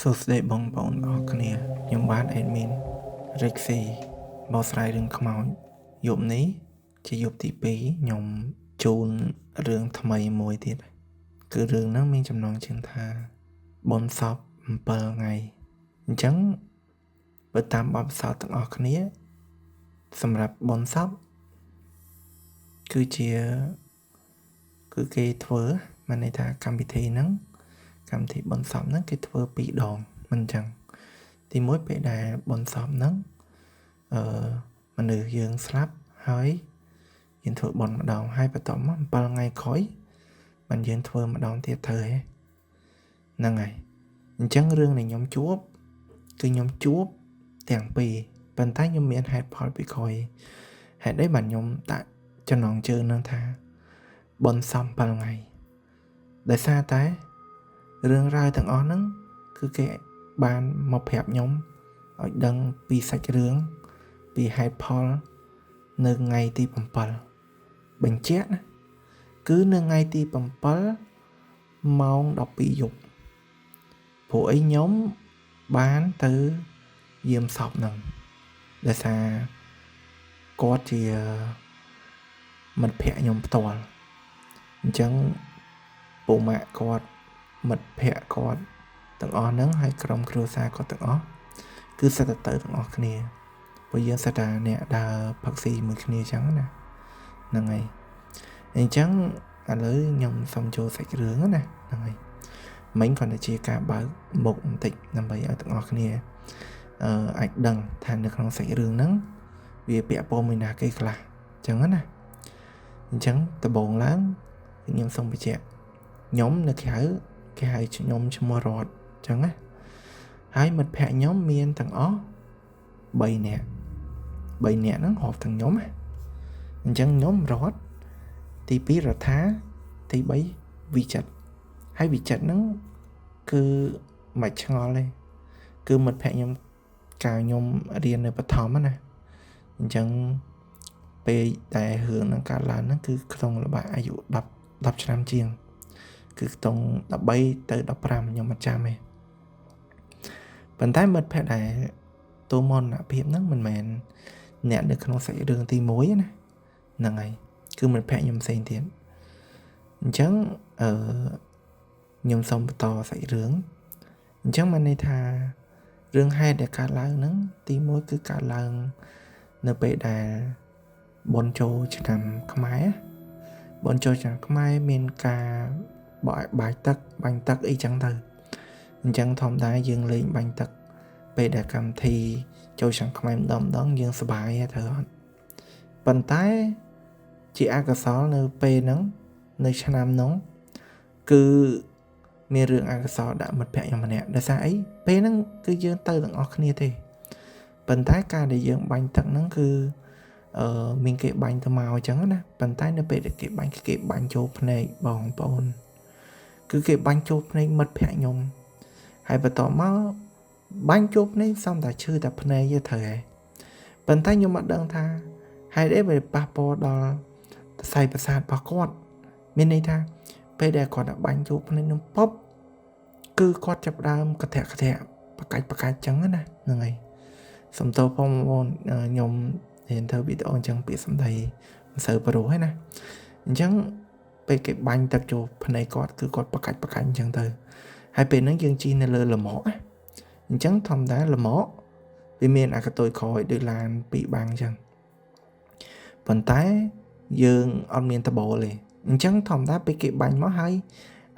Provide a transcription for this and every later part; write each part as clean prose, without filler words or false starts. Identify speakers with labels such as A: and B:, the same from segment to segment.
A: សួស្តីបងប្អូនទាំងអស់គ្នាខ្ញុំបាទ admin Rexy បកស្រាយរឿងខ្មោចយប់នេះជាយប់ទី2ខ្ញុំជូនរឿងថ្មីមួយទៀតគឺរឿងហ្នឹងមានចំណងជើងថាបុណ្យសព7ថ្ងៃអញ្ចឹងបើតាមបទពិសោធន៍ទាំងអស់គ្នាសម្រាប់បុណ្យសពគឺជាគឺគេធ្វើមានន័យថាកម្មវិធីហ្នឹងកម្មវិធីបុណ្យសពហ្នឹងគេធ្វើ2ដងមិនអញ្ចឹងទី1ពេលដែលបុណ្យសពហ្នឹងមនុស្សយើងស្លាប់ហើយយើងធ្វើបុណ្យម្ដងហើយបន្ទាប់មក7ថ្ងៃក្រោយបានយើងធ្វើម្ដងទៀតត្រូវហ៎ហ្នឹងហើយអញ្ចឹងរឿងដែលខ្ញុំជួបគឺខ្ញុំជួបទាំងពីរប៉ុន្តែខ្ញុំមានហេតុផលពីក្រោយហេតុអីបានខ្ញុំដាក់ចំណងជើងនឹងថាបុណ្យសព7ថ្ងៃដោយសារតែរឿងរ៉ាវទាំងអស់ហ្នឹងគឺគេបានមកប្រាប់ខ្ញុំឲ្យដឹងពីសាច់រឿងពីហេតុផលនៅថ្ងៃទី7បញ្ជាក់ណាគឺនៅថ្ងៃទី7ម៉ោង12យប់ព្រោះអីខ្ញុំបានទៅយាមសពហ្នឹងដោយសារគាត់ជាមិត្តភក្តិខ្ញុំផ្ទាល់អញ្ចឹងពូម៉ាក់គាត់មិត្តភក្តិគាត់ទាំងអស់ហ្នឹងហើយក្រុមគ្រួសារគាត់ទាំងអស់គឺសិតតែទៅទាំងអស់គ្នាព្រោះយើងសិតតែអ្នកដើរផឹកស៊ីមួយគ្នាអញ្ចឹងណាហ្នឹងហើយអញ្ចឹងឥឡូវខ្ញុំសូមចូលសាច់រឿងណាហ្នឹងហើយមិញគ្រាន់តែជាការបើកមុខបន្តិចដើម្បីឲ្យទាំងអស់គ្នាអាចដឹងថានៅក្នុងសាច់រឿងហ្នឹងវាពាក់ព័ន្ធមួយណាគេខ្លះអញ្ចឹងណាអញ្ចឹងដំបូងឡើងខ្ញុំសូមបញ្ជាក់ខ្ញុំនៅក្រៅគេហៅខ្ញុំឈ្មោះរតអញ្ចឹងណាហើយមិត្តភក្តិខ្ញុំមានទាំងអស់3នាក់3នាក់ហ្នឹងរាប់ទាំងខ្ញុំណាអញ្ចឹងខ្ញុំរតទី2រដ្ឋាទី3វិចិត្រហើយវិចិត្រហ្នឹងគឺមិនឆ្ងល់ទេគឺមិត្តភក្តិខ្ញុំកាលខ្ញុំរៀននៅបឋមណាអញ្ចឹងពេលតែរឿងហ្នឹងកើតឡើងហ្នឹងគឺក្នុងល្បាក់អាយុ10ឆ្នាំជាងគឺខ្ទង់13ទៅ15ខ្ញុំអត់ចាំទេប៉ុន្តែមិត្តភក្តិដែលទូមរណភាពហ្នឹងមិនមែនអ្នកនៅក្នុងសាច់រឿងទី1ណាហ្នឹងហើយគឺមិត្តភក្តិខ្ញុំផ្សេងទៀតអញ្ចឹងខ្ញុំសូមបន្តសាច់រឿងអញ្ចឹងមានន័យថារឿងហេតុដែលកើតឡើងហ្នឹងទី1គឺកើតឡើងនៅពេលដែលបុណ្យចូលឆ្នាំខ្មែរបុណ្យចូលឆ្នាំខ្មែរមានការបបាយទឹកបាញ់ទឹកអីចឹងទៅអញ្ចឹងធម្មតាយើងលេងបាញ់ទឹកពេលដែលកម្មវិធីចូលឆ្នាំខ្មែរម្ដងម្ដងយើងសប្បាយត្រូវអត់ប៉ុន្តែជាអកុសលនៅពេលហ្នឹងនៅឆ្នាំហ្នឹងគឺមានរឿងអកុសលដាក់មិត្តភក្តិខ្ញុំម្នាក់ដោយសារអីពេលហ្នឹងគឺយើងទៅទាំងអស់គ្នាទេប៉ុន្តែការដែលយើងបាញ់ទឹកហ្នឹងគឺមានគេបាញ់ទៅមកអញ្ចឹងណាប៉ុន្តែនៅពេលដែលគេបាញ់គេបាញ់ចូលភ្នែកបងប្អូនគឺគេបាញ់ចូលភ្នែកមិត្តភក្តិខ្ញុំហើយបន្ទាប់មកបាញ់ចូលភ្នែកសំតែឈឺតែភ្នែកទេត្រូវហើយប៉ុន្តែខ្ញុំអត់ដឹងថាហេតុអីវាប៉ះពាល់ដល់សរសៃប្រសាទរបស់គាត់មានន័យថាពេលដែលគាត់បាញ់ចូលភ្នែកនឹងប៉ុបគឺគាត់ចាប់ដើមកធាក់កធាក់បកាច់បកាច់ចឹងណាហ្នឹងហើយសំទោសផងបងប្អូនខ្ញុំរៀនធ្វើវីដេអូអញ្ចឹងពាក្យសម្ដីមិនសូវប្រុសទេណាអញ្ចឹងពេលគេបាញ់ទឹកចូលភ្នែកគាត់គឺគាត់បកាច់បកាច់អញ្ចឹងទៅហើយពេលហ្នឹងយើងជិះនៅលើលម៉កអញ្ចឹងធម្មតាលម៉កវាមានអាកតុយក្រោយដូចឡានពីរបាំងអញ្ចឹងប៉ុន្តែយើងអត់មានដបូលទេអញ្ចឹងធម្មតាពេលគេបាញ់មកហើយ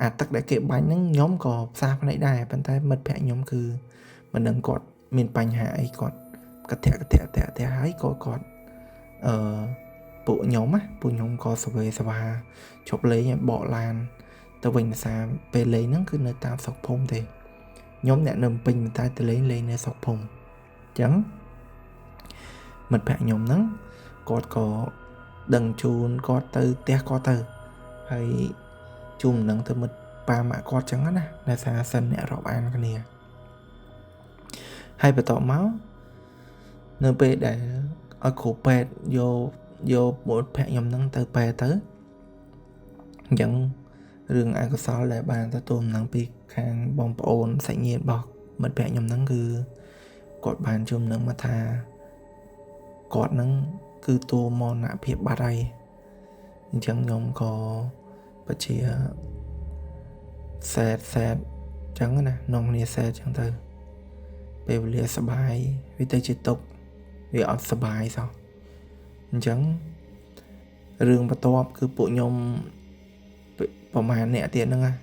A: អាទឹកដែលគេបាញ់ហ្នឹងខ្ញុំក៏ផ្សាភ្នែកដែរប៉ុន្តែមិត្តភក្តិខ្ញុំគឺមិនដឹងគាត់មានបញ្ហាអីគាត់កធាក់កធាក់តាក់តាក់ហើយក៏គាត់ពួកខ្ញុំណាពួកខ្ញុំក៏សវេសវាឈប់លេងឲ្យបកឡានទៅវិញភាសាពេលលេងហ្នឹងគឺនៅតាមស្រុកភូមិទេខ្ញុំអ្នកនៅពេញតែទៅលេងលេងនៅស្រុកភូមិអញ្ចឹងមិត្តភក្តិខ្ញុំហ្នឹងគាត់ក៏ដឹងជូនគាត់ទៅផ្ទះគាត់ទៅហើយជូនមិនដឹងទៅមិត្តប៉ាម៉ាក់គាត់ចឹងណាដោយសារសិនអ្នករាប់អានគ្នាហើយបន្ទាប់មកនៅពេលដែលឲ្យគ្រូពេទ្យយកមិត្តភក្តិខ្ញុំហ្នឹងទៅពេទ្យទៅអញ្ចឹងរឿងអកុសលដែលបានទទួលដំណឹងពីខាងបងប្អូនសាច់ញាតិរបស់ មិត្តភក្តិខ្ញុំហ្នឹងគឺគាត់បានជុំនឹងមកថាគាត់ហ្នឹងគឺតួមរណភាពបាត់ហើយអញ្ចឹងខ្ញុំក៏បជាសែតសែតអញ្ចឹងណានំគ្នាសែតអញ្ចឹងទៅពេលវេលាសបាយវាទៅជាទុកវាអត់សបាយសោះអញ្ចឹងរឿងបន្ទាប់គឺពួកខ្ញុំប្រហែលអ្នកទៀតហ្នឹងណា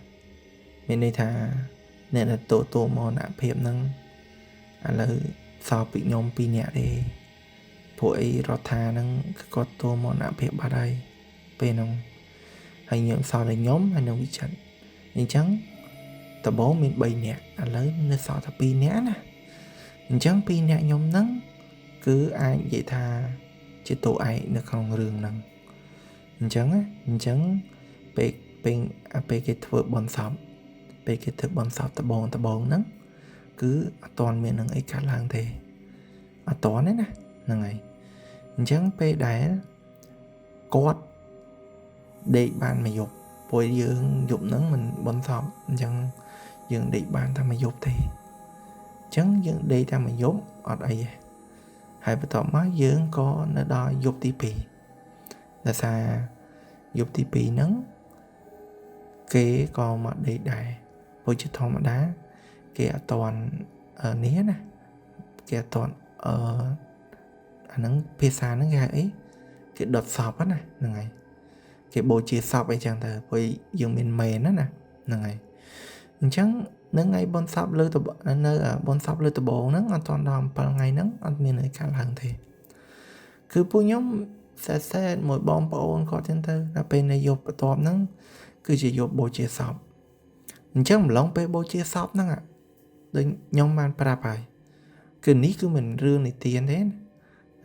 A: មានន័យថាអ្នកដែលតួមរណភាពហ្នឹងឥឡូវសល់ពីខ្ញុំ2នាក់ទេព្រោះអីរដ្ឋាហ្នឹងគឺគាត់តួមរណភាពបាត់ហើយពេលហ្នឹងហើយខ្ញុំសល់តែខ្ញុំហើយនឹងវិចិត្រអញ្ចឹងដំបូងមាន3នាក់ឥឡូវនៅសល់តែ2នាក់ណាអញ្ចឹង2នាក់ខ្ញុំហ្នឹងគឺអាចនិយាយថាជាតួឯកនៅក្នុងរឿងហ្នឹងអញ្ចឹងណាអញ្ចឹងពេលពេលពេលគេធ្វើបន់សពពេលគេធ្វើបន់សពដបងដបងហ្នឹងគឺអត់ទាន់មាននឹងអីកាត់ឡើងទេអត់ទាន់ទេណាហ្នឹងហើយអញ្ចឹងពេលដែលគាត់ដេកបានមួយយប់ព្រោះយើងយប់ហ្នឹងមិនបន់សពអញ្ចឹងយើងដេកបានតែមួយយប់ទេអញ្ចឹងយើងដេកតែមួយយប់អត់អីទេហើយបន្ទាប់មកយើងក៏នៅដល់យប់ទី2ដោយសារយប់ទី2ហ្នឹងគេក៏មកដេកដែរព្រោះជាធម្មតាគេអត់ទាន់នេះណាគេអត់ទាន់អាហ្នឹងភាសាហ្នឹងគេហៅអីគេដុតសពណាហ្នឹងហើយគេបូជាសពអីចឹងទៅព្រោះយើងមានមែនណាហ្នឹងហើយអញ្ចឹងនឹងថ្ងៃបុណ្យសពលើនៅបុណ្យសពលើដបងហ្នឹងអត់ទាន់ដល់7ថ្ងៃហ្នឹងអត់មានអីកើតឡើងទេគឺពួកខ្ញុំសែតសែតមួយបងប្អូនគាត់ចឹងទៅដល់ពេលនៅយប់បន្ទាប់ហ្នឹងគឺជាយប់បូជាសពអញ្ចឹងម្លងពេលបូជាសពហ្នឹងដូចខ្ញុំបានប្រាប់ហើយគឺនេះគឺមិនរឿងនិទានទេ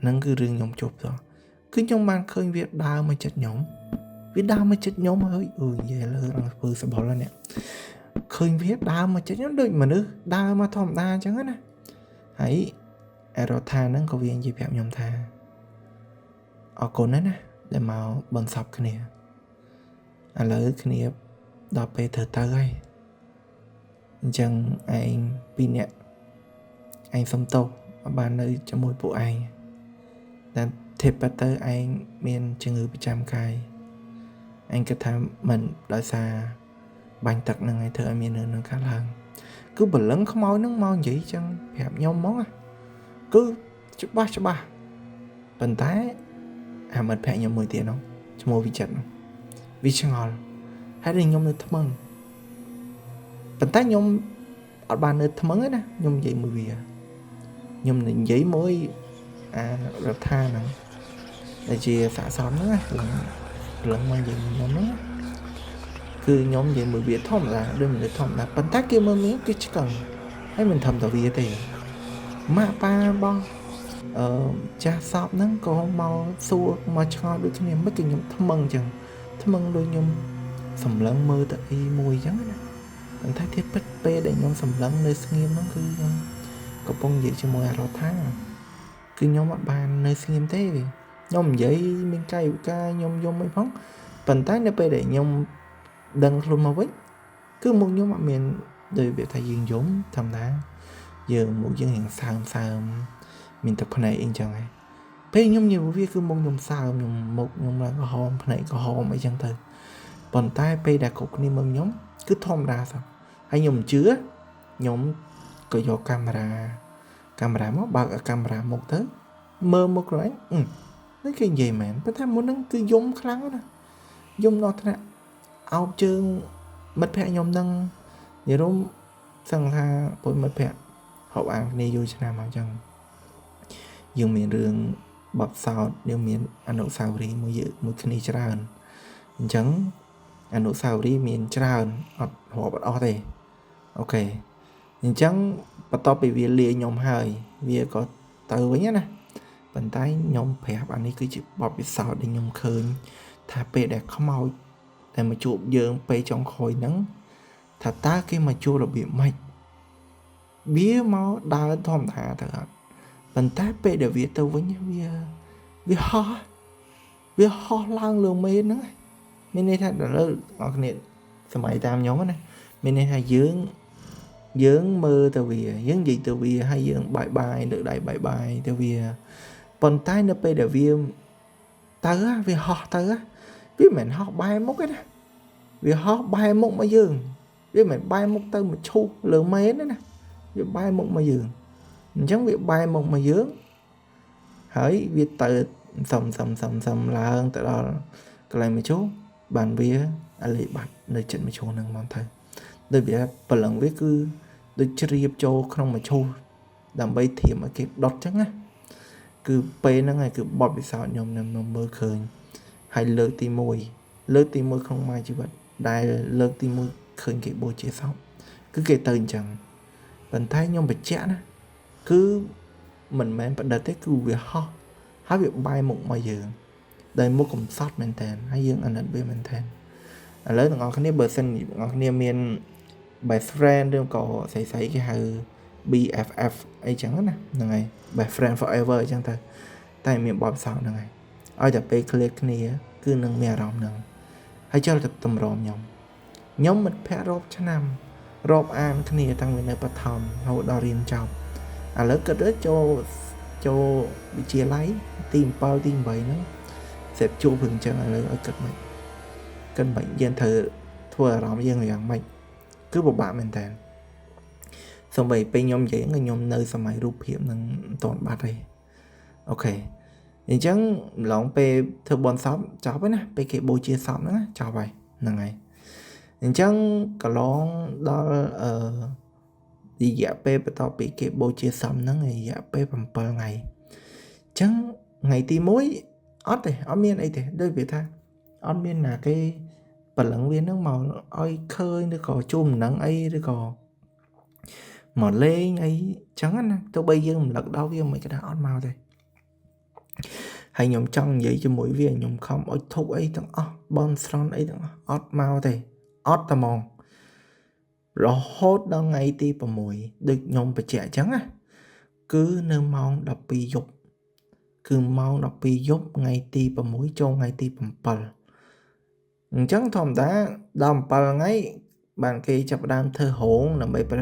A: ហ្នឹងគឺរឿងខ្ញុំជប់តោះគឺខ្ញុំបានឃើញវាដើរមកចិត្តខ្ញុំវាដើរមកចិត្តខ្ញុំហើយអឺនិយាយលើឡើងធ្វើសបុលហ្នឹងឃើញវាដើរមកចិត្តខ្ញុំដូចមនុស្សដើរមកធម្មតាអញ្ចឹងណាហើយអរដ្ឋាហ្នឹងក៏វានិយាយប្រាប់ខ្ញុំថាអរគុណណាស់ណាដែលមកបន្សពគ្នាឥឡូវគ្នាដល់ពេលធ្វើទៅហើយអញ្ចឹងឯងពីរនាក់ឯងសុំទោសអត់បាននៅជាមួយពួកឯងតែធៀបទៅឯងមានជំងឺប្រចាំកាយឯងគិតថាមិនដោយសារបាញ់ទឹកហ្នឹងឯងធ្វើឲ្យមានរឿងនឹងកើតឡើងគឺបលឹងខ្មោចហ្នឹងមកនិយាយចឹងប្រាប់ខ្ញុំហ្មងគឺច្បាស់ច្បាស់ប៉ុន្តែអាមិត្តភក្តិខ្ញុំមួយទៀតនោះឈ្មោះវិចិត្រនោះវាឆ្ងល់ហើយខ្ញុំនៅថ្មឹងប៉ុន្តែខ្ញុំអត់បាននៅថ្មឹងទេណាខ្ញុំនិយាយមួយវាខ្ញុំនិយាយមួយអារដ្ឋាហ្នឹងដែលជាសាកសមហ្នឹងណាឡើងមកនិយាយមួយខ្ញុំហ្នឹងគឺខ្ញុំនិយាយមួយវាធម្មតាដូចមនុស្សធម្មតាប៉ុន្តែគេមើលមានគេឆ្កឹងហើយមិនធម្មតាវាទេម៉ាក់ប៉ារបស់ចាស់សពហ្នឹងក៏មកសួរមកឆ្ងល់ដូចគ្នាមិនគឺខ្ញុំថ្មឹងអញ្ចឹងថ្មឹងដូចខ្ញុំសម្លឹងមើលទៅអីមួយអញ្ចឹងណាប៉ុន្តែទៀតពិតពេលដែលខ្ញុំសម្លឹងនៅស្ងៀមហ្នឹងគឺខ្ញុំកំពុងនិយាយជាមួយអារដ្ឋាគឺខ្ញុំអត់បាននៅស្ងៀមទេខ្ញុំនិយាយមានកាយវិការខ្ញុំយំអីផងប៉ុន្តែនៅពេលដែលខ្ញុំដឹងខ្លួនមកវិញគឺមុខខ្ញុំអត់មានដោយរបៀបថាយើងយំធម្មតាយើងមុខយើងរៀងសើមសើមមានទឹកភ្នែកអីចឹងហើយពេលខ្ញុំនិយាយវាគឺមុខខ្ញុំសើមខ្ញុំមុខខ្ញុំឡើងក្រហមភ្នែកក្រហមអីចឹងទៅប៉ុន្តែពេលដែលគ្រប់គ្នាមើលខ្ញុំគឺធម្មតាសោះហើយខ្ញុំមិនជឿខ្ញុំក៏យកកាមេរ៉ាមកបើកកាមេរ៉ាមុខទៅមើលមុខខ្លួនឯងនេះគេនិយាយមែនប៉ុន្តែមុនហ្នឹងគឺយំខ្លាំងណាស់យំដល់ថ្នាក់អោបជើងមិត្តភក្តិខ្ញុំហ្នឹងនិយាយរួមសឹងថាពួកមិត្តភក្តិហូបអានគ្នាយូរឆ្នាំមកអញ្ចឹងយើងមានរឿងបទសោតយើងមានអនុស្សាវរីយ៍មួយគ្នាច្រើនអញ្ចឹងអនុស្សាវរីយ៍មានច្រើនអត់រាប់អត់អស់ទេអូខេអញ្ចឹងបន្ទាប់ពីវាលាខ្ញុំហើយវាក៏ទៅវិញណាប៉ុន្តែខ្ញុំប្រាប់អានេះគឺជាបទពិសោធន៍ដែលខ្ញុំឃើញថាពេលដែលខ្មោចដែលមកជួបយើងពេលចុងក្រោយហ្នឹងថាតើគេមកជួបរបៀបម៉េចវាមកដើរធម្មតាទៅអត់ប៉ុន្តែពេលដែលវាទៅវិញវាហោះវាហោះឡើងលើមេឃហ្នឹងមានន័យថាដល់អ្នកគ្នាសម័យតាមខ្ញុំណាមានន័យថាយើង យើងមើលទៅវាយើងនិយាយទៅវាហើយយើង bye bye លើកដៃ bye bye ទៅវាប៉ុន្តែនៅពេលដែលវាទៅវាហោះទៅវាមិនមែនហោះបែរមុខទេណាវាហោះបែរមុខមកយើងវាមិនមែនបែរមុខទៅមកឈូសលើមេនទេណាវាបែរមុខមកយើងអញ្ចឹងវាបែរមុខមកយើងហើយវាទៅសំសំសំសំឡើងទៅដល់កន្លែងមឈូសបានវាអាលេបាត់នៅចិត្តមឈូសហ្នឹងមកទៅដូចវាព្រលឹងវាគឺដូចជ្រាបចូលក្នុងមឈូសដើម្បីធៀមឲ្យគេដុតចឹងណាគឺពេលហ្នឹងហើយគឺបទពិសោធន៍ខ្ញុំខ្ញុំមើលឃើញហើយលើកទី1លើកទី1ក្នុងមួយជីវិតដែលលើកទី1ឃើញគេបូជាសពគឺគេទៅអញ្ចឹងប៉ុន្តែខ្ញុំបញ្ជាក់ណាគឺមិនមែនប្រឌិតទេគឺវាហោះហើយវាបែរមុខមកយើងដែលមុខកំសត់មែនតើហើយយើងអាណិតវាមែនតើឥឡូវទាំងអស់គ្នាបើសិនទាំងអស់គ្នាមាន best friend ឬក៏ស្អីៗគេហៅ BFF អីចឹងណាហ្នឹងហើយ best friend forever អញ្ចឹងទៅតែមានបទពិសោធន៍ហ្នឹងហើយឲ្យតែពេល clear គ្នាគឺនឹងមានអារម្មណ៍ហ្នឹងហើយចូលទៅតម្រាំខ្ញុំមិត្តភ័ក្តិរាប់ឆ្នាំរាប់អានគ្នាតាំងពីនៅបឋមរហូតដល់រៀនចប់ឥឡូវគិតទៅចូលចូលវិទ្យាល័យទី7ទី8ហ្នឹងសេពជួបរឿងអញ្ចឹងឥឡូវឲ្យគិតមិនគិតមិនយើងត្រូវធ្វើអារម្មណ៍យើងយ៉ាងម៉េចគឺពិបាកមែនតើសូម្បីពេលខ្ញុំនិយាយក៏ខ្ញុំនៅសម័យរូបភាពនឹងមិនទាន់បាត់ទេOK អញ្ចឹងម្លងពេលធ្វើបន់សពចប់ហើយណាពេលគេបូជាសពហ្នឹងចប់ហើយហ្នឹងហើយអញ្ចឹងកន្លងដល់អឺរយៈពេលបន្ទាប់ពីគេបូជាសពហ្នឹងរយៈពេល7ថ្ងៃអញ្ចឹងថ្ងៃទី1អត់ទេអត់មានអីទេដូចវាថាអត់មានណាគេព្រលឹងវានឹងមកឲ្យឃើញឬក៏ជុំនឹងអីឬក៏មកលេងអីចឹងណាទោះបីយើងរំលឹកដល់វាមិនក៏ដោយអត់មកទេហើយខ្ញុំចង់និយាយជាមួយវាខ្ញុំខំអុជធុបអីទាំងអស់បនស្រន់អីទាំងអស់អត់មកទេអត់តែហ្មងរហូតដល់ថ្ងៃទី6ដូចខ្ញុំបញ្ជាក់អញ្ចឹងណាគឺនៅម៉ោង12យប់គឺម៉ោង12យប់ថ្ងៃទី6ចូលថ្ងៃទី7អញ្ចឹងធម្មតាដល់7ថ្ងៃបានគេចាប់ផ្ដើមធ្វើរោងដើម្បីប្រ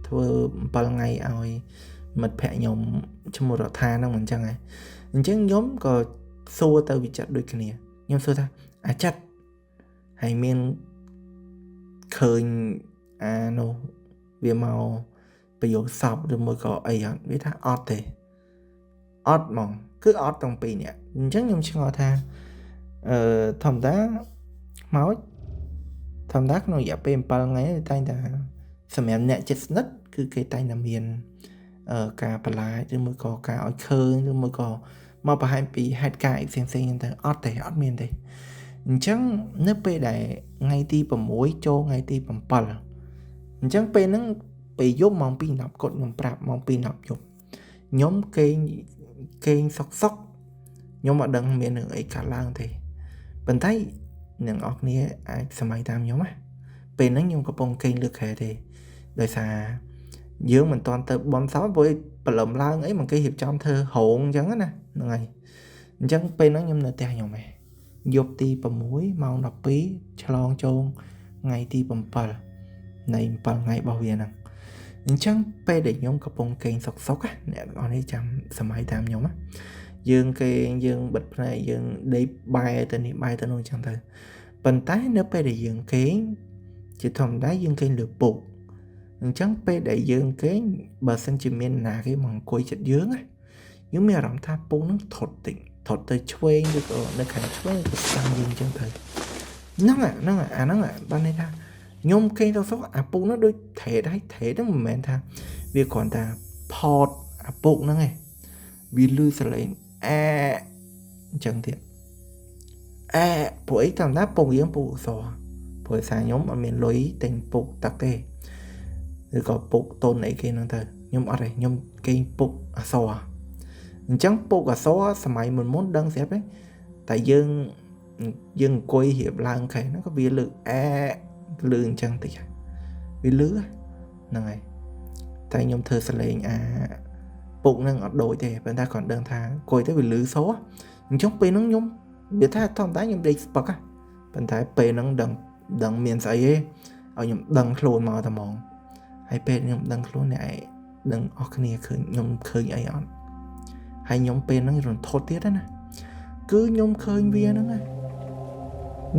A: ធ្វើ7ថ្ងៃឲ្យមិត្តភ័ក្ដិខ្ញុំឈ្មោះរដ្ឋាហ្នឹងមិនអញ្ចឹងហ៎អញ្ចឹងខ្ញុំក៏សួរទៅវិចិត្រដូចគ្នាខ្ញុំសួរថាអាចិត្រហើយមានឃើញអានោះវាមកប្រយោគសពឬមួយក៏អីអត់វាថាអត់ទេអត់ហ្មងគឺអត់ទាំងពីរនាក់អញ្ចឹងខ្ញុំឆ្ងល់ថាអឺធម្មតាមកធម្មតាក្នុងរយៈពេល7ថ្ងៃតែងតែសម្រាប់អ្នកចិត្តស្និទ្ធគឺគេតែងតែមានការបន្លាចឬមួយក៏ការឲ្យឃើញឬមួយក៏មកបង្ហាញពីហេតុការណ៍ផ្សេងផ្សេងៗទៅអត់ទេអត់មានទេអញ្ចឹងនៅពេលដែលថ្ងៃទី6ចូលថ្ងៃទី7អញ្ចឹងពេលហ្នឹងពេលយប់ម៉ោង2:10គាត់ខ្ញុំប្រាប់ម៉ោង2:10យប់ខ្ញុំគេងគេងសុកសុកខ្ញុំអត់ដឹងមានរឿងអីកើតឡើងទេប៉ុន្តែអ្នកនរគ្នាអាចសម័យតាមខ្ញុំណាពេលហ្នឹងខ្ញុំកំពុងគេងលើខែទេដោយសារយើងមិនទាន់ទៅបន់សោព្រោះព្រលឹមឡើងអីមកគេរៀបចំធ្វើរោងអញ្ចឹងណាហ្នឹងហើយអញ្ចឹងពេលហ្នឹងខ្ញុំនៅផ្ទះខ្ញុំឯងយប់ទី6ម៉ោង12ឆ្លងចូលថ្ងៃទី7នៃ7ថ្ងៃរបស់វាហ្នឹងអញ្ចឹងពេលដែលខ្ញុំកំពុងគេងសុកសុកអ្នកទាំងអស់នេះចាំសម័យតាមខ្ញុំណាយើងគេងយើងបិទភ្នែកយើងដេកបែរទៅនេះបែរទៅនោះអញ្ចឹងទៅប៉ុន្តែនៅពេលដែលយើងគេងជាធម្មតាយើងគេងលើពុកអញ្ចឹងពេលដែលយើងគេងបើសិនជាមានណាគេមកអង្គុយចិត្តយើងណាយើងមានអារម្មណ៍ថាពុកនឹងថត់តិចថត់ទៅឆ្វេងឬក៏នៅខាងឆ្វេងក៏ស្ដាំយើងអញ្ចឹងទៅហ្នឹងហ្នឹងអាហ្នឹងបានន័យថាខ្ញុំគេងទៅសុខអាពុកហ្នឹងដូចថេតហើយថេតហ្នឹងមិនមែនថាវាគ្រាន់តែផតអាពុកហ្នឹងឯងវាលឺសលេងអែអញ្ចឹងទៀតអែព្រោះអីតាមណាពុកយើងពុកអក្សរព្រោះសារខ្ញុំអត់មានលុយទិញពុកទឹកទេឬក៏ពុកតុនអីគេហ្នឹងទៅខ្ញុំអត់ទេខ្ញុំគេងពុកអក្សរអញ្ចឹងពុកអក្សរសម័យមុនមុនដឹងស្រាប់ទេតែយើងយើងអង្គុយរៀបឡើងខែហ្នឹងក៏វាលើកអែលឺអញ្ចឹងតិចវាលឺហ្នឹងហើយតែខ្ញុំធ្វើសលេងអាពុកហ្នឹងអត់ដូចទេប៉ុន្តែគាត់ដឹងថាអង្គុយទៅវាលឺសូអញ្ចឹងពេលហ្នឹងខ្ញុំវាថាធម្មតាខ្ញុំដេកស្ពឹកប៉ុន្តែពេលហ្នឹងដឹងដឹងមានស្អីទេឲ្យខ្ញុំដឹងខ្លួនមកតែហ្មង ហើយពេលខ្ញុំដឹងខ្លួនអ្នកឯងដឹងអស់គ្នាឃើញខ្ញុំឃើញអីអត់ហើយខ្ញុំពេលហ្នឹងរន្ធត់ទៀតណាគឺខ្ញុំឃើញវាហ្នឹង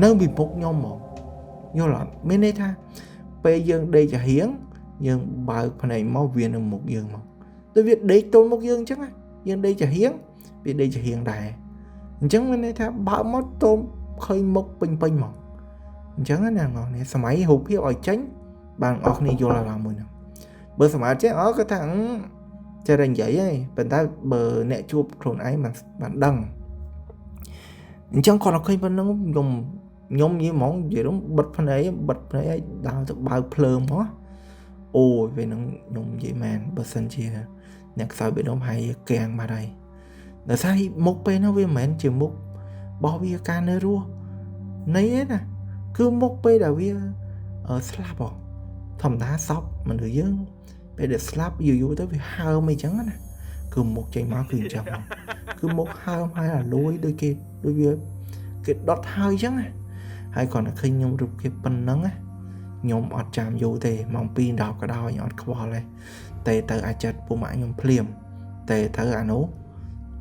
A: នៅពីមុខខ្ញុំហ្មងយល់អត់មានន័យថាពេលយើងដេកចាហៀងយើងបើកភ្នែកមកវានៅមុខយើងមកដូចវាដេកទល់មុខយើងអញ្ចឹងយើងដេកចាហៀងវាដេកចាហៀងដែរអញ្ចឹងមានន័យថាបើកមកទល់ឃើញមុខពេញពេញហ្មងអញ្ចឹងណាបងនេះសម័យរូបភាពឲ្យចេញបានអស់គ្នាយល់អារម្មណ៍មួយហ្នឹងបើសម័យចេះអគាត់ថាចេះតែនិយាយហីប៉ុន្តែបើអ្នកជួបខ្លួនឯងបានដឹងអញ្ចឹងគាត់អត់ឃើញប៉ុណ្្នឹងខ្ញុំនិយាយហ្មងនិយាយរំបិទភ្នែកឲ្យដើរទៅបើកភ្លើងហ្មងអូយពេលហ្នឹងខ្ញុំនិយាយមែនបើសិនជាអ្នកខ្សោយបេះដូងហើយកាំងបាត់ហើយដោយសារមុខពេលហ្នឹងវាមិនមែនជាមុខរបស់វាការនៅរស់នៃឯណាគឺមុខពេលដែលវាស្លាប់ហ៎ធម្មតាសពមនុស្សយើងពេលដែលស្លាប់យូរយូរទៅវាហើមអីចឹងណាគឺមុខចេញមកគឺអញ្ចឹងគឺមុខហើមហើយអាលួយដូចគេដូចវាគេដុតហើយអញ្ចឹងណាហើយគ្រាន់តែឃើញខ្ញុំរូបភាពប៉ុណ្ណឹងណាខ្ញុំអត់ចាំយូរទេម៉ោង2:10ក៏ដោយខ្ញុំអត់ខ្វល់ទេតែទៅអាចចិត្តពុកម៉ាក់ខ្ញុំភ្លាមតែទៅអានោះ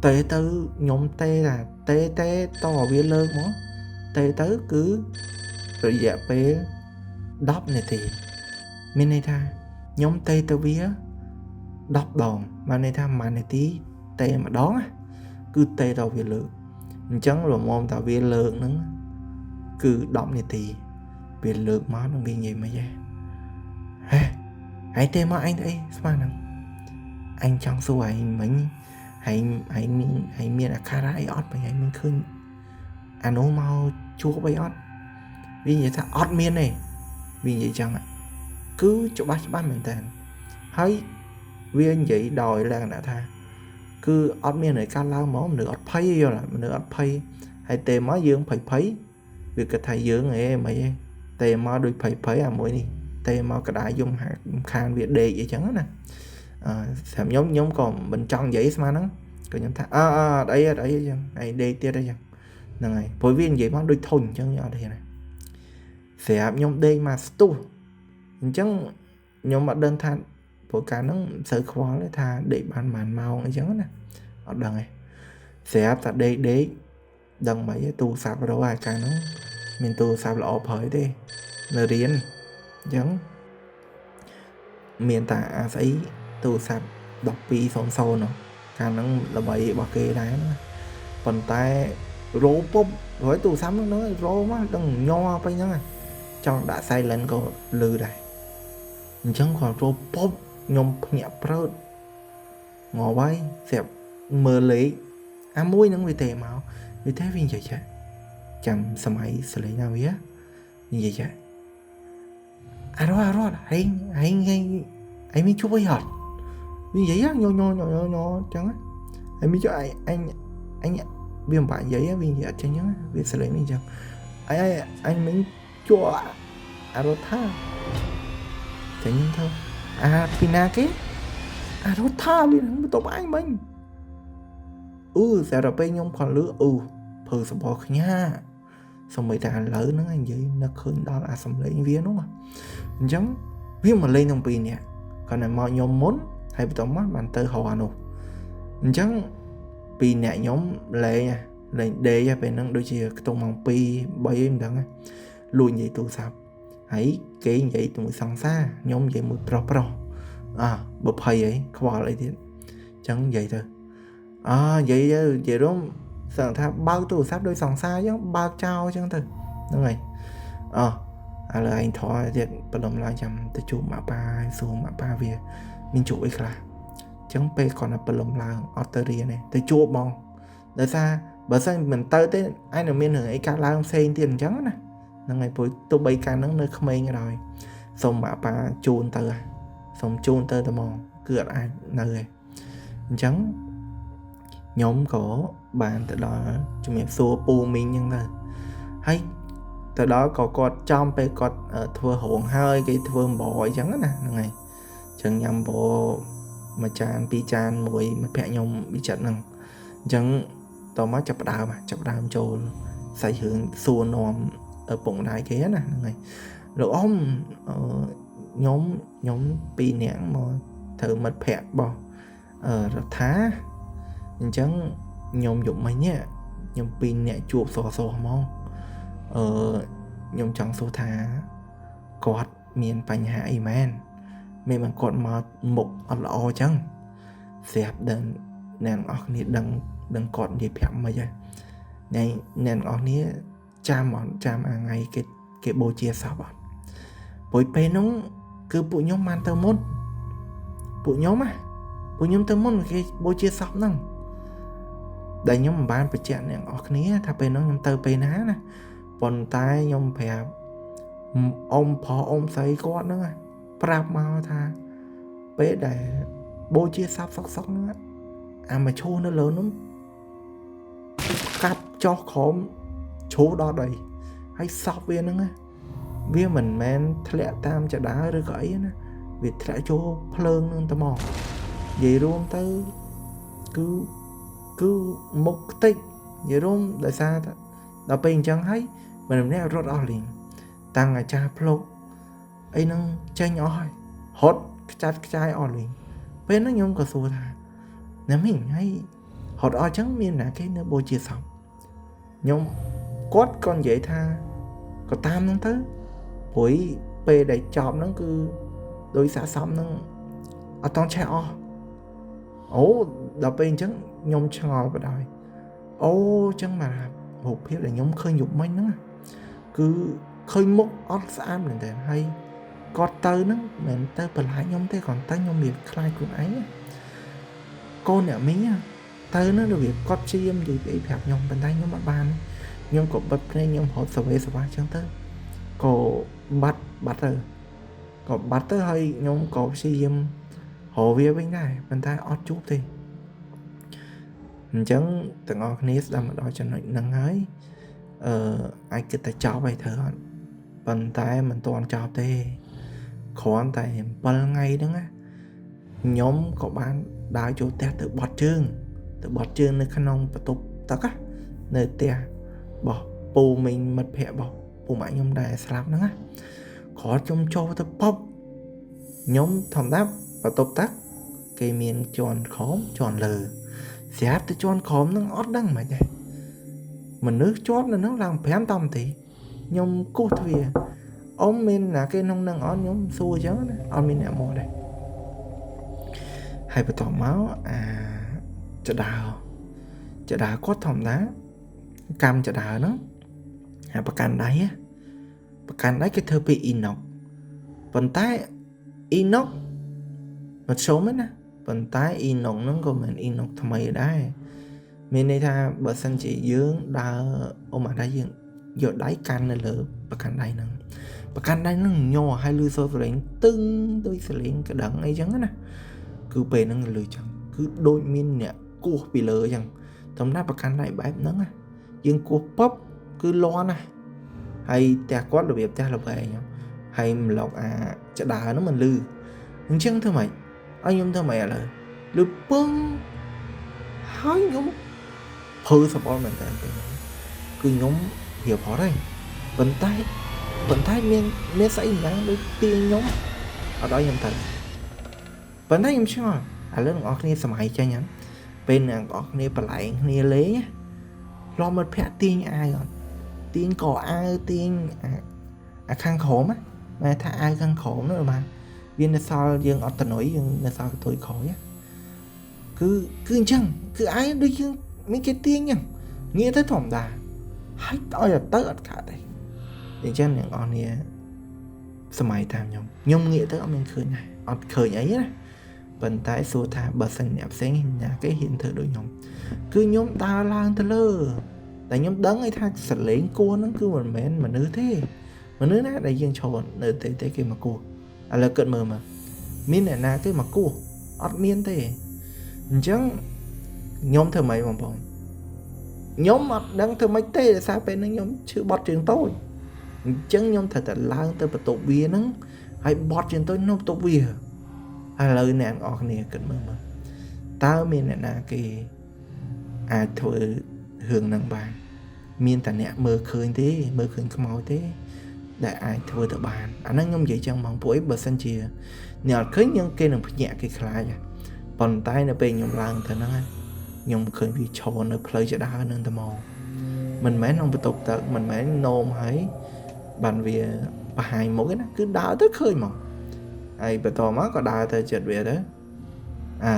A: តែទៅខ្ញុំទេថាទេទេតវាលើកមកទេទៅគឺរយៈពេល10នាទីមានន័យថាខ្ញុំទេទៅវា10ដងបានន័យថា1នាទីទេម្ដងគឺទេដល់វាលើកអញ្ចឹងល្មមតាវាលើកហ្នឹងគឺ10នាទីវាលើកមកនឹងវានិយាយមិនហ៎ហេឯងទេមកអញទៅអីស្មានហ្នឹងអញចង់សួរឯងមិញឯងឯងមានឯងមានអាការៈអីអត់បើឯងមានឃើញអានោះមកជួបអីអត់វានិយាយថាអត់មានទេវានិយាយចឹងគឺច្បាស់ច្បាស់មែនតើហើយវានិយាយដោយលក្ខណៈថាគឺអត់មានអីកាត់ឡើងហ្មងមនុស្សអត់ភ័យយល់មនុស្សអត់ភ័យហើយទេមកយើងភ័យភ័យវាគិតថាយើងអីមិនអីទេមកដូចភ័យភ័យអាមួយនេះទេមកក្តារយំហាខានវាដេកអីចឹងណាអឺសម្រាប់ខ្ញុំក៏មិនចង់និយាយស្មានហ្នឹងក៏ខ្ញុំថាអើអត់អីអត់អីចឹងឯងដេកទៀតអីចឹងហ្នឹងហើយព្រោះវានិយាយមកដូចធុញអញ្ចឹងអត់ហ៊ានទេស្រាប់ខ្ញុំដេកមកស្ទុះអញ្ចឹងខ្ញុំអត់ដឹងថាព្រោះកាលហ្នឹងមិនសូវខ្វល់ទេថាដេកបានប៉ុន្មានម៉ោងអីចឹងណាអត់ដឹងទេស្រាប់តែដេកដេកដឹងមិនទេទូរស័ព្ទរកអាកាលហ្នឹងមានទូរស័ព្ទល្អប្រើទេនៅរៀនអញ្ចឹងមានតែអាស្អីទូរស័ព្ទ1200នោះកាលហ្នឹងល្បីរបស់គេដែរណាប៉ុន្តែរោពុបហើយទូរស័ព្ទហ្នឹងរោមកដឹងញ័រពេញហ្នឹងចង់ដាក់ silent ក៏លឺដែរអញ្ចឹងគាត់រោពុបខ្ញុំភ្ញាក់ព្រឺតងាប់ហើយស្រាប់មើលលេខអាមួយហ្នឹងវាទេមកវាទេវានិយាយចាចាំសម័យសលេងណាវានិយាយចាអារ៉ាត់ឯងឯងឯងឯងមានជួបអីអត់វានិយាយញញញញញចឹងឯងមានជួបឯងអញអញវាមិនបាក់និយាយវានិយាយអត់ចេញចឹងវាសលេងនេះចឹងអញអញមិនជួបអារ៉ថាចេញទៅអាពីណាគេអារថាវានឹងបន្ទប់អញមិញអឺសារពេលខ្ញុំខំលឺអឺភើសបខ្ញាសម្បីតែឥឡូវហ្នឹងនិយាយនឹកឃើញដល់អាសំឡេងវានោះអញ្ចឹងវាមកលេងទាំងពីរនាក់គាត់តែមកខ្ញុំមុនហើយបន្ទាប់មកបានទៅរកអានោះអញ្ចឹងពីរនាក់ខ្ញុំលេងលេងដេកពេលហ្នឹងដូចជាខ្ទង់ម៉ោង2 3អីមិនដឹងលួចនិយាយទូរស័ព្ទហើយគេនិយាយជាមួយសង្សារខ្ញុំនិយាយមួយប្រុសប្រុសអើបើភ័យអីខ្វល់អីទៀតអញ្ចឹងនិយាយទៅអើនិយាយទៅនិយាយរួមសឹងថាបើកទូរស័ព្ទដោយសង្សារអញ្ចឹងបើកចោលអញ្ចឹងទៅហ្នឹងហើយអោះឥឡូវឯងថយទៀតបដុំឡើងចាំទៅជួបម៉ាក់ប៉ាសួរម៉ាក់ប៉ាវាមានជួបអីខ្លះអញ្ចឹងពេលគាត់ទៅបលំឡើងអត់ទៅរៀនទេទៅជួបហ្មងដោយសារបើសិនមិនទៅទេឯងនឹងមានរឿងអីកើតឡើងផ្សេងទៀតអញ្ចឹងណាហ្នឹងហើយព្រោះទោះបីកាលហ្នឹងនៅក្មេងក៏ដោយសូមម៉ាក់ប៉ាជូនទៅសូមជូនទៅតែហ្មងគឺអត់អាចនៅទេអញ្ចឹងខ្ញុំក៏បានទៅដល់ជំរាបសួរពូមីងអញ្ចឹងទៅហើយទៅដល់ក៏គាត់ចំពេលគាត់ធ្វើរោងហើយគេធ្វើអំបរអីចឹងណាហ្នឹងហើយអញ្ចឹងញ៉ាំអំបរមួយចានពីរចានមួយមិត្តភក្តិខ្ញុំវិចិត្រហ្នឹងអញ្ចឹងតមកចាប់ផ្ដើមចូលសាច់រឿងសួរនាំឪពុកម្ដាយគេណាហ្នឹងហើយលោកអ៊ំអឺ ខ្ញុំពីរនាក់មកត្រូវមិត្តភ័ក្តិរបស់រដ្ឋាអញ្ចឹងខ្ញុំយប់មិញនេះខ្ញុំពីរនាក់ជួបសសហ្មងអឺខ្ញុំចង់សួរថាគាត់មានបញ្ហាអីមែនមិនបានគាត់មកមុខអត់ល្អអញ្ចឹងស្រាប់ដឹងអ្នកទាំងអស់គ្នាដឹងគាត់និយាយប្រាប់មិនហើយអ្នកទាំងអស់គ្នាចាំអត់ចាំអាថ្ងៃគេបូជាសពអត់ព្រោះពេលហ្នឹងគឺពួកខ្ញុំបានទៅមុនពួកខ្ញុំណាពួកខ្ញុំទៅមុនគេបូជាសពហ្នឹងដែលខ្ញុំមិនបានបញ្ជាក់អ្នកទាំងអស់គ្នាថាពេលហ្នឹងខ្ញុំទៅពេលណាណាប៉ុន្តែខ្ញុំប្រាប់អ៊ំប្រុសអ៊ំស្រីគាត់ហ្នឹងប្រាប់មកថាពេលដែលបូជាសពសុកហ្នឹងអាមកឈូសនៅលើនោះកាប់ចោះក្រោមឈូសដល់ដីហើយសពវាហ្នឹងវាមិនមែនធ្លាក់តាមចដាឬក៏អីណាវាធ្លាក់ចូលភ្លើងហ្នឹងតែមកនិយាយរួមទៅគឺមុខខ្ទេចនិយាយរួមដោយសារដល់ពេលអញ្ចឹងហើយម្នាក់រត់អស់លីងតាំងអាចារ្យភ្លុកអីហ្នឹងចេញអស់ហើយហត់ខ្ចាត់ខ្ចាយអស់លីងពេលហ្នឹងខ្ញុំក៏សួរថាណាមីងហើយហត់អស់ចឹងមានណាគេនៅបូជាសពខ្ញុំគាត់ក៏និយាយថាក៏តាមហ្នឹងទៅព្រោះពេលដែលចប់ហ្នឹងគឺដោយសាកសពហ្នឹងអត់តន់ឆេះអស់អូដល់ពេលអញ្ចឹងខ្ញុំឆ្ងល់បដ ாய் អូអញ្ចឹងមករូបភាពដែលខ្ញុំឃើញយប់មិញហ្នឹងគឺឃើញមុខអត់ស្អាតមែនតើហើយគាត់ទៅហ្នឹងមិនមែនទៅបន្លាចខ្ញុំទេគ្រាន់តែខ្ញុំវាខ្លាចខ្លួនឯងកូនអ្នកមីងទៅហ្នឹងរបៀបគាត់ព្យាយាមនិយាយអីប្រាប់ខ្ញុំប៉ុន្តែខ្ញុំអត់បានខ្ញុំក៏បិទភ្នែកខ្ញុំរត់សវេសវ៉ាអញ្ចឹងទៅក៏បាត់ទៅក៏បាត់ទៅហើយខ្ញុំក៏ព្យាយាមរកវាវិញដែរប៉ុន្តែអត់ជួបទេអញ្ចឹងទាំងអស់គ្នាស្ដាប់មកដល់ចំណុចហ្នឹងហើយអាចគិតតែចប់ហើយត្រូវអត់ប៉ុន្តែមិនទាន់ចប់ទេគ្រាន់តែ7ថ្ងៃហ្នឹងណាខ្ញុំក៏បានដើរចូលផ្ទះទៅបត់ជើងនៅក្នុងបន្ទប់ទឹកនៅផ្ទះរបស់ពូមីងមិត្តភ័ក្តិរបស់ពូម៉ាក់ខ្ញុំដែលស្លាប់ហ្នឹងណាគ្រាន់ខ្ញុំចូលទៅប៉ុបខ្ញុំធម្មតាបន្ទប់ទឹកគេមានជាន់ក្រោមជាន់លើស្រាប់តែជាន់ក្រោមហ្នឹងអត់ដឹងមិនដែរមនុស្សជាប់នៅហ្នឹងឡើង5តនាទីខ្ញុំគោះទ្វារអ៊ំមានណាគេក្នុងហ្នឹងអត់ខ្ញុំសួរអញ្ចឹងណាអត់មានអ្នកមកដែរហើយបន្ទាប់មកអាចដើគាត់ធម្មតាកម្មចដើហ្នឹងអាប្រកាន់ដៃគេធ្វើពីអ៊ីណុកប៉ុន្តែអ៊ីណុកមកជុំណាប៉ុន្តែអ៊ីណុកហ្នឹងក៏មិនអ៊ីណុកថ្មីដែរមានន័យថាបើសិនជាយើងដើរអ៊ំអាដៃយើងយកដៃកាន់នៅលើប្រកាន់ដៃហ្នឹងញ័រហើយលឺសូរសលេងទឹងដូចសលេងក្តឹងអីចឹងណាគឺពេលហ្នឹងលឺចឹងគឺដូចមានអ្នកគោះពីលើចឹងធម្មតាប្រកាន់ដៃបែបហ្នឹងណាយើងគោះពប់គឺលាន់ណាហើយផ្ទះគាត់របៀបផ្ទះល្វែងហើយម្លុកអាចដើរហ្នឹងមិនលឺអញ្ចឹងធ្វើម៉េចឲ្យខ្ញុំធ្វើម៉េចឥឡូវលឺពឹងហើយខ្ញុំភើសបល់មែនតើពេលហ្នឹងគឺខ្ញុំរៀបហត់ហើយប៉ុន្តែមានស្អីម្យ៉ាងដូចទាញខ្ញុំអត់ឲ្យខ្ញុំទៅប៉ុន្តែខ្ញុំឆ្ងល់ឥឡូវអ្នកនរគ្នាសម័យចេញហ្នឹងពេលអ្នកនរគ្នាប្រឡែងគ្នាលេងឡំមិត្តភ័ក្តិទាញអាវអត់ទាញកអាវទាញអាខាងក្រោមណាមែនថាអាវខាងក្រោមនោះបាទវានៅសល់យើងអត់តនុយយើងនៅសល់កតុយក្រោយគឺអញ្ចឹងគឺអាវដូចយើងមានគេទាញអញ្ចឹងងាកទៅធម្មតាហើយឲ្យទៅអត់កើតទេអញ្ចឹងអ្នកនរគ្នាសម័យតាមខ្ញុំងាកទៅអត់មានឃើញដែរអត់ឃើញអីណាប៉ុន្តែសួរថាបើសិនអ្នកផ្សេងណាគេហ៊ានធ្វើដូចខ្ញុំគឺខ្ញុំដើរឡើងទៅលើតែខ្ញុំដឹងឯថាសលេងគោះហ្នឹងគឺមិនមែនមនុស្សទេមនុស្សណាដែលយើងឈរនៅទេគេមកគោះឥឡូវគិតមើលមកមានអ្នកណាគេមកគោះអត់មានទេអញ្ចឹងខ្ញុំធ្វើម៉េចបងប្អូនខ្ញុំអត់ដឹងធ្វើម៉េចទេដោយសារពេលហ្នឹងខ្ញុំឈឺបត់ជើងតូចអញ្ចឹងខ្ញុំត្រូវតែឡើងទៅបន្ទប់វាហ្នឹងហើយបត់ជើងតូចនៅបន្ទប់វាឥឡូវអ្នកនរគ្នាគិតមើលមើលតើមានអ្នកណាគេអាចធ្វើរឿងហ្នឹងបានមានតែអ្នកមើលឃើញទេមើលឃើញខ្មោចទេ ដែលអាចធ្វើទៅបានអាហ្នឹងខ្ញុំនិយាយចឹងហ្មងពួកអីបើសិនជាអ្នកអត់ឃើញយើងគេនឹងភ្ញាក់គេខ្លាចប៉ុន្តែនៅពេលខ្ញុំឡើងទៅហ្នឹងខ្ញុំឃើញវាឈរនៅផ្លូវចដើនឹងតែមកមិនមែនក្នុងបន្ទប់ទឹកមិនមែននោមហើយបានវាបង្ហាញមុខទេណាគឺដើរទៅឃើញហ្មងហើយបន្តមកក៏ដើរទៅចិត្តវាទៅអា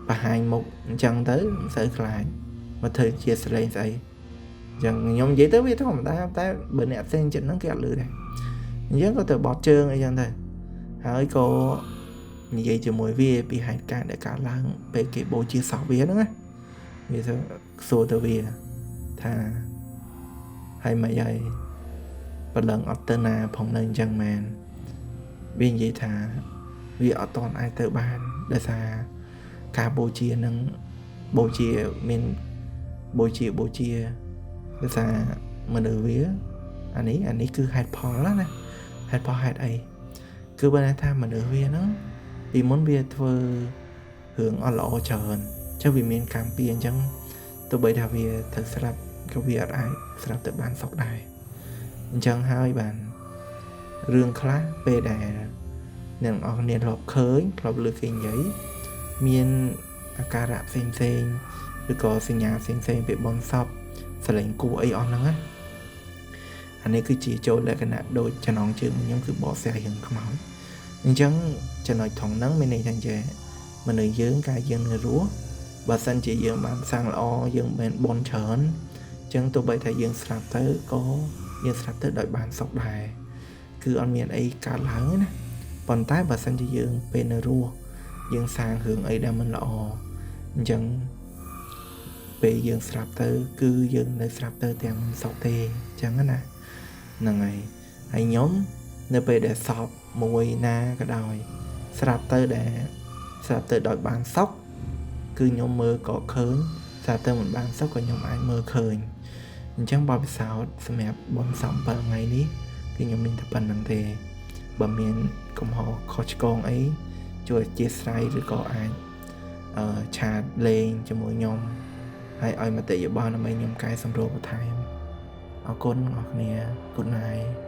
A: បង្ហាញមុខអញ្ចឹងទៅមិនសូវខ្លាចមកធ្វើជាសលេងស្អីអញ្ចឹងខ្ញុំនិយាយទៅវាធម្មតាតែបើអ្នកផ្សេងចិត្តហ្នឹងគេអត់លឺដែរអញ្ចឹងក៏ទៅបត់ជើងអីចឹងទៅហើយក៏និយាយជាមួយវាពីហេតុការណ៍ដែលកើតឡើងពេលគេបូជាសពវាហ្នឹងណាវាសួរទៅវាថាហើយមិនហើយព្រលឹងអត់ទៅណាផងនៅអញ្ចឹងមែនវានិយាយថាវាអត់តន់អាចទៅបានដោយសារការបូជានឹងបូជាមានបូជាដោយសារមនុស្សវាអានេះគឺហេតុផលណាហេតុផលហេតុអីគឺបើថាមនុស្សវាហ្នឹងពីមុនវាធ្វើរឿងអត់ល្អច្រើនចឹងវាមានកម្មពៀអញ្ចឹងទោះបីថាវាត្រូវស្លាប់ក៏វាអត់អាចស្លាប់ទៅបានសុខដែរអញ្ចឹងហើយបានរឿងខ្លះពេលដែលអ្នកនរគ្នាធ្លាប់ឃើញធ្លាប់លើគេនិយាយមានអាការៈផ្សេងផ្សេងឬក៏សញ្ញាផ្សេងផ្សេងពេលបនសពសលេងគួអីអស់ហ្នឹងណាអានេះគឺជាចូលលក្ខណៈដូចចំណងជើងខ្ញុំគឺបកស្រាយរឿងខ្មោចអញ្ចឹងចំណុចថងហ្នឹងមានន័យថាចេះមនុស្សយើងកាយយើងនៅរស់បើសិនជាយើងបានសាងល្អយើងមានបុណ្យច្រើនអញ្ចឹងទោះបីថាយើងស្លាប់ទៅក៏យើងស្លាប់ទៅដោយបានសុខដែរគឺអត់មានអីកើតឡើងទេណាប៉ុន្តែបើសិនជាយើងពេលនៅរស់យើងសាងរឿងអីដែលមិនល្អអញ្ចឹងពេលយើងស្លាប់ទៅគឺយើងនៅស្លាប់ទៅទាំងមិនសុខទេអញ្ចឹងណាហ្នឹងហើយហើយខ្ញុំនៅពេលដែលសពមួយណាក៏ដោយស្រាប់ទៅដែលស្រាប់ទៅដោយបានសុខគឺខ្ញុំមើលក៏ឃើញស្រាប់ទៅមិនបានសុខក៏ខ្ញុំអាចមើលឃើញអញ្ចឹងបទពិសោធន៍សម្រាប់បុណ្យសព7ថ្ងៃនេះគឺខ្ញុំមានតែប៉ុណ្្នឹងទេបើមានកំហុសខុសឆ្គងអីជួយអធិស្ឋានឬក៏អាចឆាតលេងជាមួយខ្ញុំហើយឲ្យមតិយោបល់ដើម្បីខ្ញុំកែសម្រួលបន្ថែមអរគុណអ្នកគ្នា Good night.